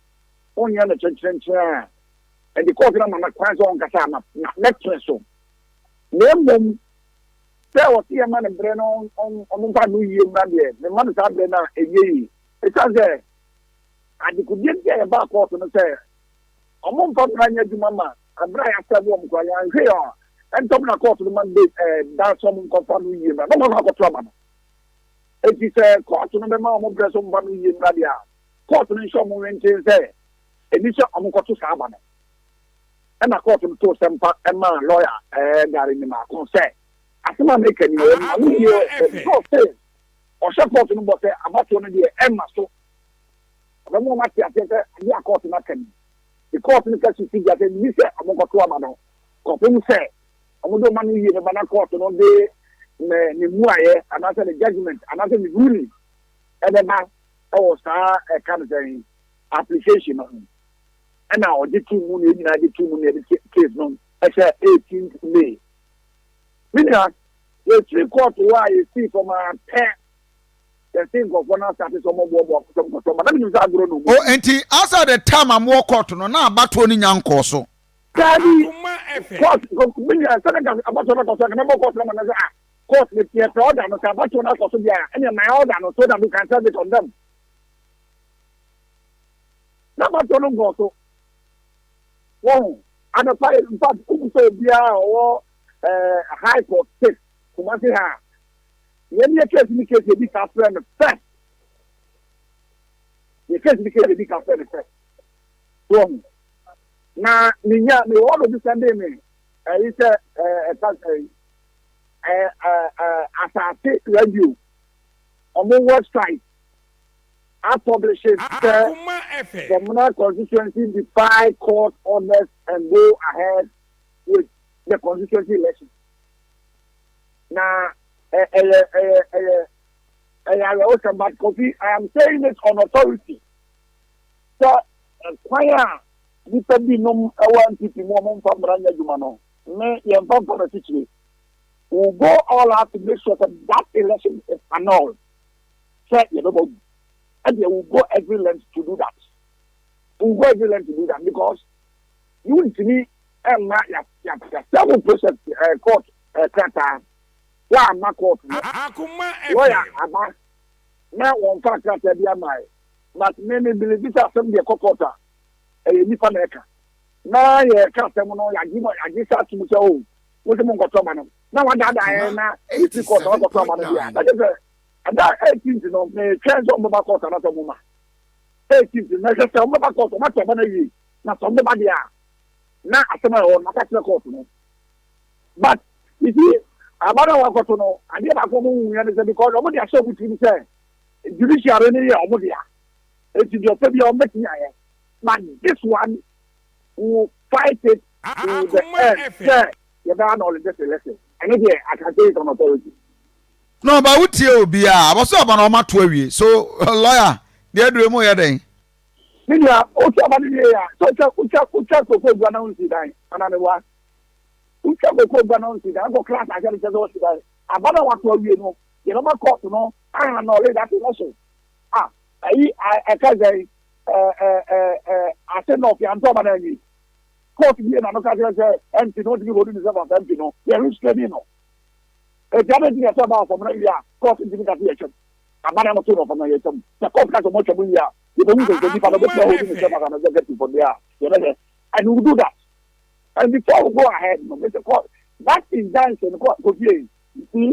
Wonyɛ no kyenkyerenkyen a, ɛnde kɔɔto no ama no kwan sɛ ɔnkasa a, na mɛpene so. Na mmom sɛ wɔse yɛmma no berɛ na ɔmfa ano yie mmra deɛ, memma no saa berɛ no a, ɛnyɛ yie. Ɛsiane sɛ adekodeɛ nti a yɛbaa kɔɔto no sɛ wɔmfa mmara nyɛ adwuma ma Bere a yɛasɛve wɔn koraa, yɛanhwɛ a, ɛntɔm na kɔɔto no ma de ɛɛ da sɛ wɔn nkɔfa no yie mmra na wɔn akɔ akɔto aba no. Eti sɛ kɔɔto no bɛma wɔn brɛ sɛ wɔmfa no yie mmra deɛ a, kɔɔto no nhyɛ wɔn wenten sɛ ɛni sɛ wɔn kɔto saa aba no. Ɛna kɔɔto no too sɛmpa ɛmaa lɔya ɛɛ Gary Nimako sɛ asɛm a meka ni ɔwɔ ma no yie ɛ sɛ ɔhyɛ kɔɔto no bɔ sɛ abatoɔ no deɛ ɛmma so. Ɔbɛma wɔn ate aseɛ sɛ adeɛ a kɔɔto no aka ni. The court no ka sisi gya sɛ nni sɛ wɔkɔto aba no kɔpem sɛ wɔde ɔma no yie bɛba na court no de ne ne mmuaeɛ anaasɛ ne judgement anaasɛ ne ruling ɛbɛba ɛwɔ saa ɛka no sɛn application no ho. Ɛna ɔgye to mu na yɛn nyinaa gye to mu na yɛde case no ɛhyɛ 18th May. Me nua, yɛfiri court hɔ a yɛsii fam ara pɛ Yɛse nkurɔfoɔ no asate sɛ ɔmo boaboa kɔtɔm kɔtɔm ba na menim sɛ agorɔ na ɔmo Oh, di. nti as at the time a mowɔ court no, na abatoɔ no nya nkɔɔ so? Daabi, court, me nua, sɛ na nka abatoɔ no akɔ so a, nka mɛbɔ court no ama no sɛ ah, court no yɛpɛ order no, sɛ abatoɔ no akɔ so deɛ a, ɛneɛ my order no so that we can serve it on them. Na abatoɔ no nkɔɔ so. Wɔho, anɔpa yi, in fact, wobu sɛ obiara a ɔwɔ eh, High Court 6, Kumasi ha a, Yɛn yɛ case ni case ebi ka frɛ no first. Yɛ case ni case ebi ka frɛ no first. So ɔho. Na me nya me wɔ ɔno bi sɛnde me ɛyi sɛ ɛɛ ɛka ɛyi ɛɛ ɛɛ asase radio ɔmo website apublish sɛ Fomena constituency defy court orders and go ahead with the constituency election. Na ɛyɛ ɛyɛ ɛyɛ. Ɛyɛ awerɛhosɛm but Kofi I am saying this on authority sɛ kwan a nnipa binom wɔ NPP mu a wɔmfa mmara nyɛ adwuma no, me yɛmfa mfa no asikyire. We will go all out to make sure sɛ that election is annulled sɛ yɛbɛbɔ gu. Ɛdeɛ we will go every length to do that. We will go every length to do that because wontumi mma yɛasɛvo process eh, court eh, krataa woamma court no lawyer aba na wɔmfa krataa bi ama ɛ but me me believe sɛ asɛm deɛ kɔ court a ɛyɛ nipa na ɛka na yɛka asɛm no yɛagye ma yɛagye sɛ atom sɛ o oh, wo sɛ monkɔtɔ aba no na wadaadaa yɛn na yɛsi court na wakɔtɔ aba no deɛ a na kyɛ sɛ ɛda 18th no metwɛn sɛ ɔmbɛba court anasɛ ɔmoma 18th no mɛhwɛ sɛ ɔmbɛba court ɔmatɔ aba no awie na sɛ ɔmbɛba deɛ a na asɛm a ɛwɔ no maka kyerɛ court no. But you see, aba no a wɔakɔto no, adeɛ baako a wɔn hu yɛ ne sɛ because wɔn de ahyɛ wɔn tirim sɛ judiciary no yɛ wɔn dea, eti deɛ ɔpɛ bi a wɔn bɛtumi ayɛ. But this one we will fight it to the end sɛ yɛbɛ annul this election. Ɛno deɛ I can say it on authority. No, but wotie obi a abɔso aba na ɔma to awie so lawyer deɛ aduro mu yɛ dɛn. Me nua, wotu aba no wie a, sɛ wotwa wotwa wotwa koko gua na wonsi dan anaa meboa? Wotwa koko gua na wonsi dan, wokɔ class ahyɛ no kyerɛ sɛ wosi dan. Aba no a wato awie no, yɛbɛma court no annul that election. Ah, ayi ɛka sɛ ɛɛ ase nɔf yɛanto aba no anwie. Court bie na no ka kyerɛ sɛ MP no ɔntumi hold ne sɛ as MP no, yɛ restraining no. Eti adɛn nti na ɛsɛ ɔba ɔfam no wie a court ntumi ka sɛ yɛtwam. Aba no ano to no ɔfam no yɛtwam. Sɛ court ka sɛ ɔmo atwam wie a, yɛbɛhu sɛ sɛ nipa no bɛtumi hold ne sɛ as an executive for deɛ a yɛbɛhwɛ. And we will do that. And before we go ahead, no, Mr. Court, that injunction, Kofi, you see,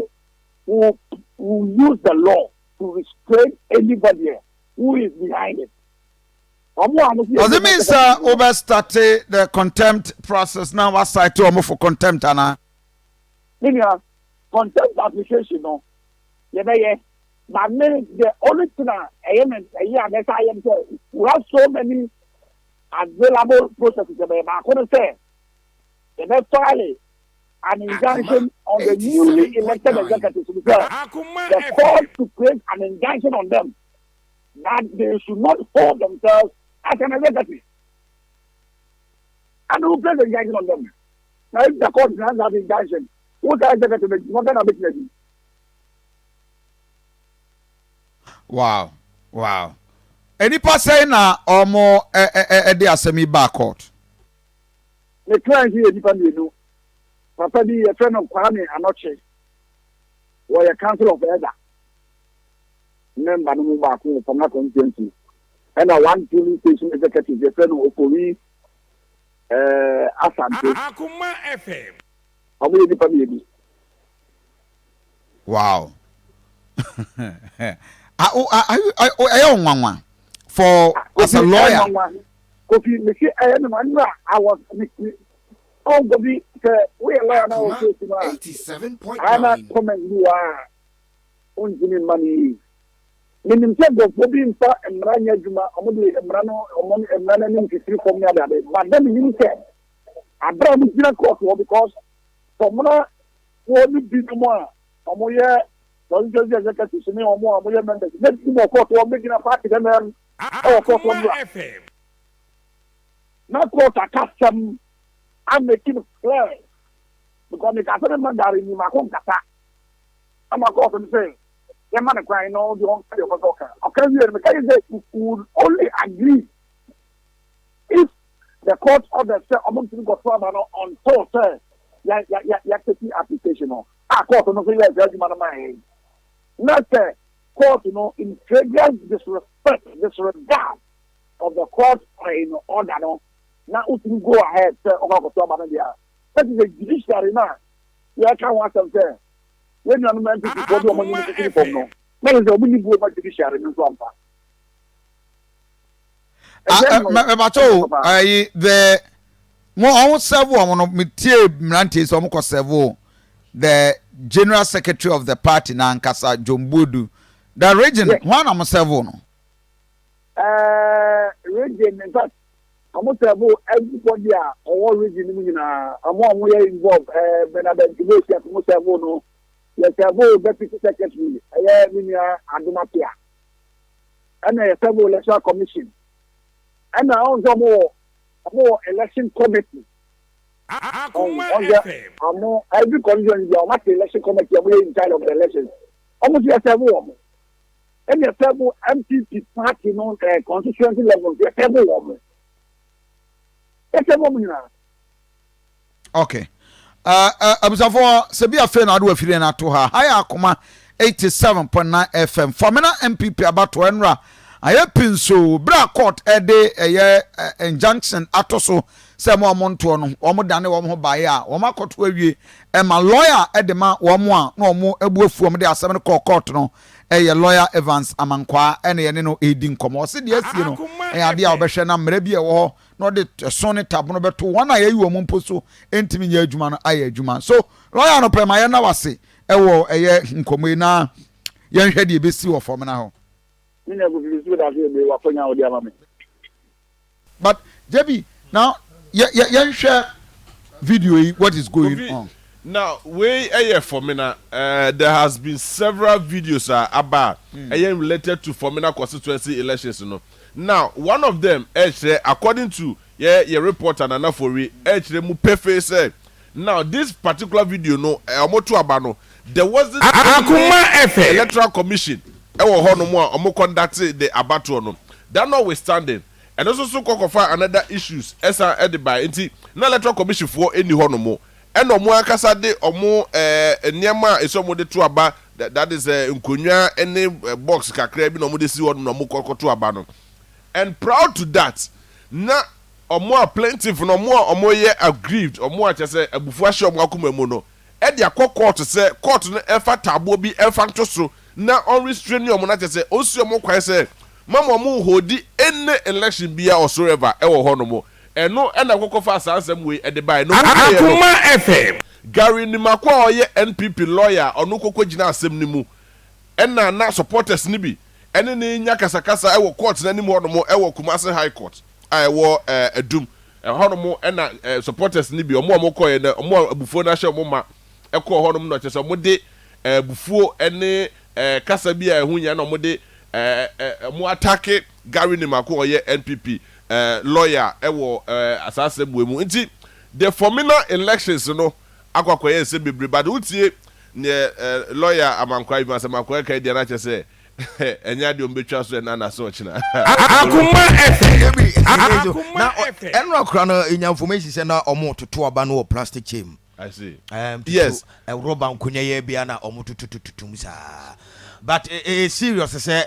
we will use the law to restrain anybody who is behind it. Does it mean sir over started the contempt process now what site to for contempt ana? Minia, contempt application no, yɛbɛyɛ but me the only thing a ɛyɛ me ɛyɛ a mɛsa ayɛ sɛ we have so many available processes yɛbɛyɛ baako no sɛ yɛbɛ file an injunction on the newly elected executives sɛ the court to create an injunction on them that they should not hold themselves as an executive and who place the injunction on them now if the court grants that injunction who the executive not gonna be Wow. Nnipa sɛn na wɔn de asɛm yi baa court? Me client yɛ nnipa mmienu. Papa bi yɛfrɛ no Kwame Anɔkye. Wɔyɛ Council of Elder member no mu baako wɔ Pamla constituency. Ɛna one polling station executive yɛfrɛ no Ofori eh, Asante. Akoma FM. Wɔn yɛ nnipa mmienu. Wow. Ɛyɛ wo nwanwa for as a lawyer. Kofi mesi ɛyɛ me nwanwa I was me me oh Kofi sɛ woyɛ lawyer na wɔ case mu a ana comment bi wɔ a wontumi mma no yie. Menim sɛ nkurɔfoɔ bi mfa mmara nyɛ adwuma, wɔn de mmara no wɔn mmara no anim fifiri fam ne adeade but na menim sɛ abere a wɔgyina court hɔ because fɔmuna foɔ no binom a wɔyɛ constituency executives ne wɔn a wɔyɛ members na binom wɔ court wɔn bɛgyina party dɛmɛm ɛwɔ court wɔn bra na court akasɛm a make it clear because meka sɛ mema gare ni mako nkasa ama court no sɛ yɛma no kwan na ɔde ɔnka deɛ ɔpɛ sɛ ɔka ɔka wie no meka yɛ sɛ we would only agree if the court order sɛ ɔmo ntumi nkɔto aba no until sɛ ya ya ya ya take application no a court no nso yɛ saa adwuma no maa yɛn na sɛ court no in flagrant disrespect disregard of the court uh, order no na wotumi go ahead sɛ ɔkɔ akɔto aba no deɛ a that is a judiciary na yɛka ho asɛm sɛ yɛn nuanom NPP foɔ de wɔn anim sisi fam no na yɛ sɛ wɔn ni buo ma judiciary no nso ampa. Mɛbàtɔ o ayi the mo ɔmo sɛbo ɔmo no mi tie mmeranteɛ sɛ ɔmo kɔ sɛbo the general secretary of the party na ankasa John Boadu the region wɔn na mo sɛbo no. Ɛɛ region in fact ɔmo sɛbo everybody a ɔwɔ region no mu nyinaa ɔmo a ɔmo yɛ involve ɛɛ Bernard Ntibosi ɔmo sɛbo no. Yɛsɛɛvoo Deputy Secretary, ɛyɛ me nua Adom Appiah. Ɛna yɛsɛɛvoo Electoral Commission. Ɛna ɔn sɛ ɔmo wɔ ɔmo wɔ Election Committee. Ɔn ɔn sɛ ɔmo every constituency bi a ɔmo ate Election Committee ɔmo yɛ in charge of the elections. Ɔmo nso yɛsɛɛvoo wɔn. Ɛna yɛsɛɛvoo NPP party no ɛɛ constituency level nso yɛsɛɛvoo wɔn. Yɛsɛɛvoo wɔn nyinaa. Okay. Uh, uh, abusuafoɔ sɛ bi afei na ade wafiri no ato ha ha yɛ akoma 87.9 fm fɔmena npp abatoɔ ɛnora ayɛ pii nso berɛ a court ɛde ɛyɛ injunction ato so sɛ mo a wɔn ntoɔ no wɔn dane wɔn ho baeɛ a wɔn akɔto awie ɛma lawyer ɛde ma wɔn a na wɔn abu afu wɔn de asɛm no kɔɔ court no ɛyɛ lawyer Evans Amankwaa ɛna yɛne no ɛredi nkɔmmɔ ɔse deɛ asie no ɛyɛ adeɛ a wɔbɛhwɛ na mmerɛ bi a ɛwɔ hɔ na ɔde ɛso ne tabono bɛto wɔn a yɛayi wɔn mpo so ntumi nyɛ adwuma no ayɛ adwuma. So lɔya no pɛ ma yɛnna wase ɛwɔ ɛyɛ nkɔmmɔ yi na yɛnhwɛ deɛ ɛbɛsi wɔ fam na hɔ. Me nua Kofi Nsuo da ase bebree wɔ akwanya a wode ama me. But JB now yɛ yɛ yɛnhwɛ video yi what is going Kofi, on. Na wei yɛ Fomena eh, there has been several videos a aba a ɛyɛ related to Fomena constituency elections no. Now one of them ɛkyerɛ according to yɛ yɛ reporter Nana Fori ɛkyerɛ mu pefee sɛ now this particular video no eh, ɔmo to aba no there wasn't Akoma any FM. electoral commission ɛwɔ hɔ nom a ɔmo conduct the abatoɔ no. That notwithstanding ɛno nso so kɔ kɔfa another issues ɛsan ɛde bae nti na electoral commission foɔ ɛnni hɔ nom ɛna ɔmo ankasa de ɔmo ɛɛ nneɛma a ɛsɛ ɔmo de to aba that is ɛɛ nkonnwa ɛne box kakra bi na ɔmo de si hɔ nom na ɔmo kɔ kɔto aba no and proud to that na ɔmo a plaintiff no ɔmo a ɔmo yɛ aggrieved ɔmo a kyerɛ sɛ abufuo ahyɛ ɔmo akoma mu no ɛde akɔ court sɛ court no ɛmfa taaboɔ bi ɛmfa nto so na ɔnrestrain ɔmo na kyerɛ sɛ ɔnsi ɔmo kwan sɛ mama ɔmo nholdi any election biara whatsoever ɛwɔ hɔ nom. Ɛno ɛna ɛkɔkɔ faa saa nsɛm wei ɛde baeɛ. Na ɔmo wieɛ no, Akoma FM. Gary Nimako a ɔyɛ NPP lawyer a ɔno kɔkɔ gyina asɛm no mu ɛna na supporters no bi ɛne no renya kasakasa ɛwɔ court no anim hɔ nom ɛwɔ Kumasi High Court a ɛwɔ Adum ɛhɔ nom ɛna supporters no bi ɔmo a ɔmo kɔɛ no ɔmo a abufuo no ahyɛ ɔmo ma ɛkɔɔ hɔ nom na kyerɛ sɛ ɔmo de abufuo ɛne kasa bi a ɛho nhia na ɔmo de ɔmo atake Gary Nimako a ɔyɛ NPP lawyer ɛwɔ saa asɛm wei mu nti the Fomena elections no akɔ akɔyɛ nsɛm bebree but wotie neɛ lawyer Amankwaa Evans Amankwaa ɛka yi deɛ na kyerɛ sɛ ɛnyɛ adeɛ ɔmo bɛtwa so ɛna anasɛ ɔkyena. Akoma FM. Na Akoma FM. ɛnora kora no nya information sɛ na ɔmo toto aba no wɔ plastic chair mu. I see. Toto Yes. rɔba nkonya yɛ bia na ɔmo totototo mu saa. But ɛyɛ serious sɛ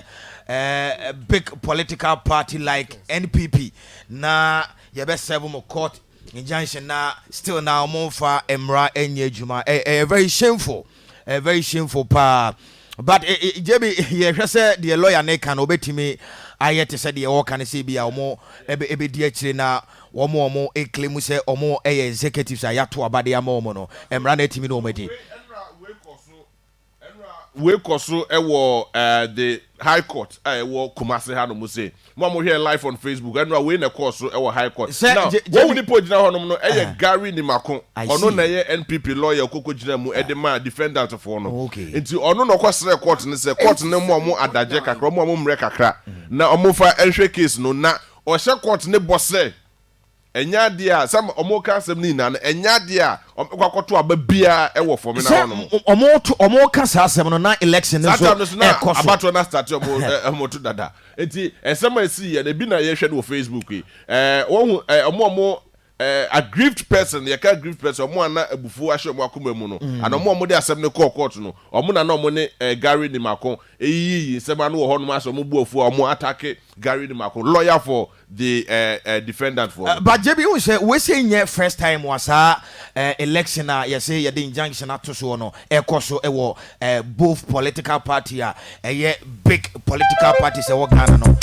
big political party like NPP na yɛbɛ serve mo court injunction na still na ɔmo nfa mmra ɛnyɛ adwuma. Ɛyɛ very shameful. Ɛyɛ very shameful paa. But JB yɛhwɛ sɛ deɛ lawyer ne ka no obetumi ayɛ te sɛ deɛ ɔka no sɛ bi a ɔmo ɛbɛdi akyire na wɔn a wɔn claim sɛ wɔn yɛ executives a yɛato aba de ama wɔn no, mmara no atumi ne wɔn adi. Wei kɔ so wɔ the High Court a ɛwɔ Kumasi ha nom se. Mo a mo hwɛ live on Facebook, ɛnora wei na ɛkɔɔ so wɔ High Court. Sɛ Now, gye wɔn gye nipa ogyina hɔ nom no ɛyɛ Gary Nimako. I Ɔno see. na ɛyɛ NPP lawyer ɔkɔkɔ gyina mu ɛde maa defendant foɔ no. Okay. Nti ɔno na ɔkɔ srɛ court no sɛ court no mmoa ɔmo adagye kakra, ɔmo a ɔmo mmerɛ kakra na ɔmo fa nhwɛ case no na Ɔhyɛ court no bɔ sɛ ɛnyɛ adeɛ a sɛ wɔreka asɛm no nyinaa no ɛnyɛ adeɛ a wɔbɛkɔ akɔto aba biara wɔ fam na Sɛ hɔ nom. wɔto wɔka saa asɛm no na election no Saa nso time no so na ɛkɔ so. abatoɔ no astate wɔn wɔn to dada. Nti nsɛm a ɛsii yɛ no ebi na yɛhwɛ no wɔ Facebook yi. Ɛɛ wɔhu ɛɛ wɔn a wɔn ɛɛ aggrieved person yɛka aggrieved person wɔn a na abufuo ahyɛ wɔn akoma mu no ana wɔn a wɔde asɛm no kɔɔ court no wɔn na na wɔn ne ɛɛ Gary Nimako eyiyiyi nsɛm ano wɔ hɔnom asɛ wɔn bu afuo a wɔn atake Gary Nimako lawyer for the eh, eh, defendant for no. But JB wohu sɛ wei sei nyɛ first time a saa eh, election a yɛse yɛde injunction ato soɔ no ɛkɔ so wɔ eh, both political party a ɛyɛ big political parties ɛwɔ Ghana no.